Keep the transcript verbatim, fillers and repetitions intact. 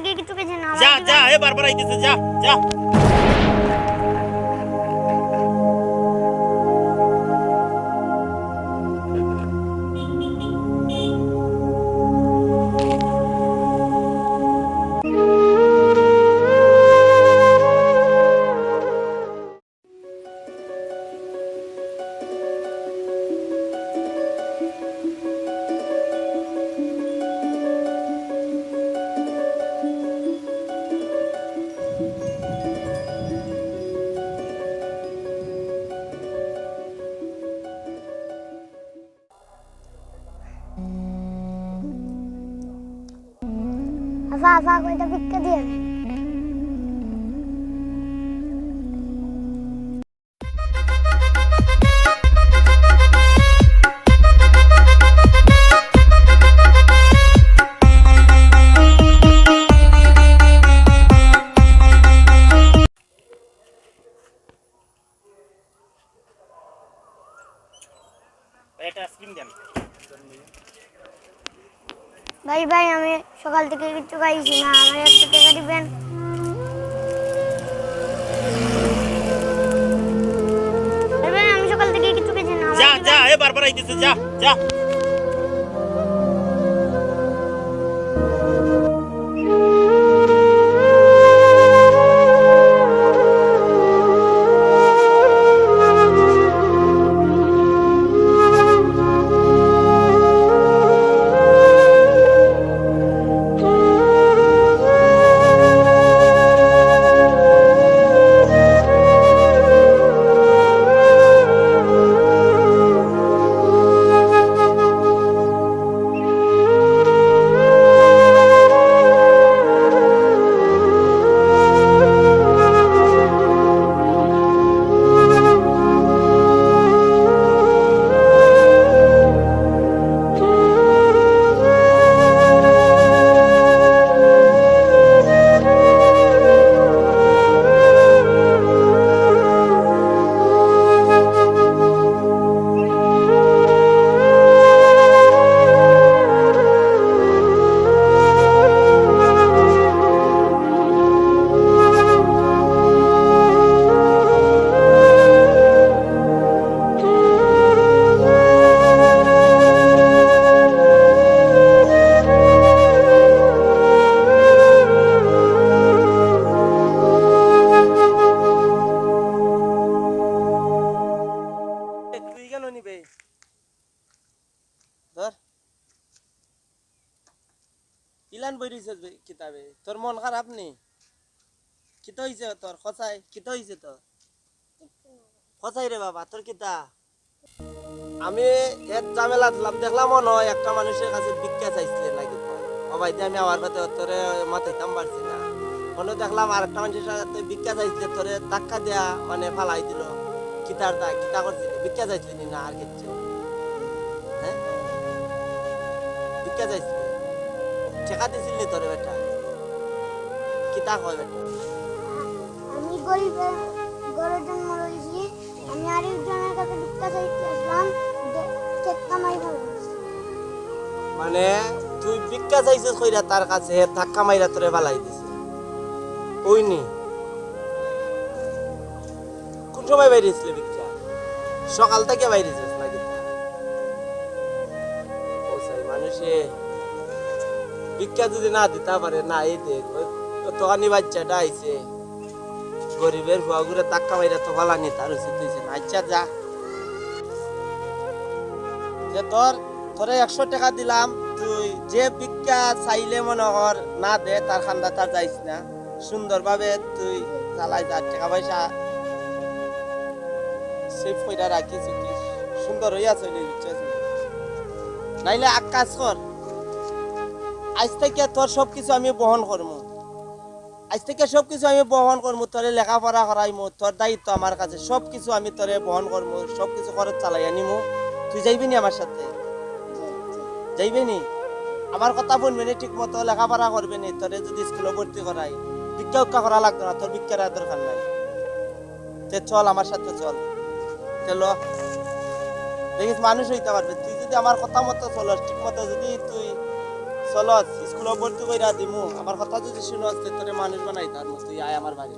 গিয়ে কিচ্ছু খাইছি না, যা, যা, এ বারবার আইতেছে, যা, যা। আফা, আফা, কয়টা ভিক্ষা দিয়া। একটা আইসক্রিম দেন। ভাই, ভাই, আমি সকাল থেকে কিচ্ছু খাইছি না, আমার একশো টাকা দিবেন। ভাই, ভাই, আমি সকাল থেকে কিচ্ছু খাইছি না, আমার যা, একশো যা, টাকা এ বারবার আইতেছে, যা, যা। তুই কেন নিবে? ধর। ইলান বই রইছে যে কিতাবে। তোর মন খারাপ নি? কিতা অইছে তোর? খোঁচাই, কিতা অইছে তোর? খোঁচাই রে বাবা, তোর কিতা? আমি এক ঝামেলা দিলাম, দেখলাম মনে হয় একটা মানুষের কাছে ভিক্ষা চাইছিলে নাকি। ও ভাই, আমি আমার কথা তোরে মাতাইতাম পারছি না। মনে দেখলাম আর একটা মানুষের সাথে ভিক্ষা চাইছিলে, তোরে ধাক্কা দেয়া মানে ফালাই দিল। কিতার দা, কিতা করছিলি? ভিক্ষা চাইছিলি নি না আর কিচ্ছু? হ্যাঁ? ভিক্ষা চাইছিলি? টেকা দিছিল নি তোরে বেটা? কিতা কয় বেটা? আমি গরিব ঘরে জন্ম লইছি, আমি আরেকজনের কাছে ভিক্ষা চাইতে আসলাম, দে-, টেক্কা মারি ভালো। মানে, তুই ভিক্ষা চাইছিস কইরা তার কাছে, হে ধাক্কা মাইরা তোরে ফালাই দিছে। ওই নি? কোন সময় বাইরে ছিল ভিক্ষা? সকাল থেকে বাইরে যাস না কিতা? ও সাই, মানুষে ভিক্ষা যদি না দিতা পারে, না এই দেখ, ওই তো তোকানি বাচ্চাটা আইছে, গরিবের ফুয়াগুরে ধাক্কা মাইরা তো ফালানি তার উচিত হইছে না। আচ্ছা, যা। যে তোর, তোরে একশো টেকা দিলাম, তুই যে ভিক্ষা চাইলে মনে কর না দে, তার খান্দা তার যাইস না। সুন্দরভাবে তুই চালাই যা, টেকা পয়সা সেভ কইরা রাখিস, কি সুন্দর হইয়া চলিস, বুঝছস? নাইলে এক কাজ কর, আইজ থাকি তোর সব কিছু আমি বহন করমু। আইজ থাকি সব কিছু আমি বহন করমু, তোরে লেখাপড়া করাইমু, তোর দায়িত্ব আমার কাছে, সব কিছু আমি তোরে বহন করমু, সব কিছু খরচ চালাইয়া নিমু। তুই যাইবি নি আমার সাথে? যাইবে নি? আমার কথা হুনবে নি, ঠিক মতো লেখাপড়া করবে নি, তোরে যদি স্কুলে ভর্তি করাই, ভিক্ষা উক্ষা করা লাগতো না, তোর ভিক্ষার আর দরকার নাই। তে চল, আমার সাথে চল। চলো, দেখিস মানুষ হইতে পারবে। তুই যদি আমার কথা মতো চলস, ঠিক মতো যদি তুই চলত, স্কুলো ভর্তি কইরা দিমু। আমার কথা যদি শুনস, তে তোরে মানুষ বানাইতাম, তুই আয় আমার বাড়ি।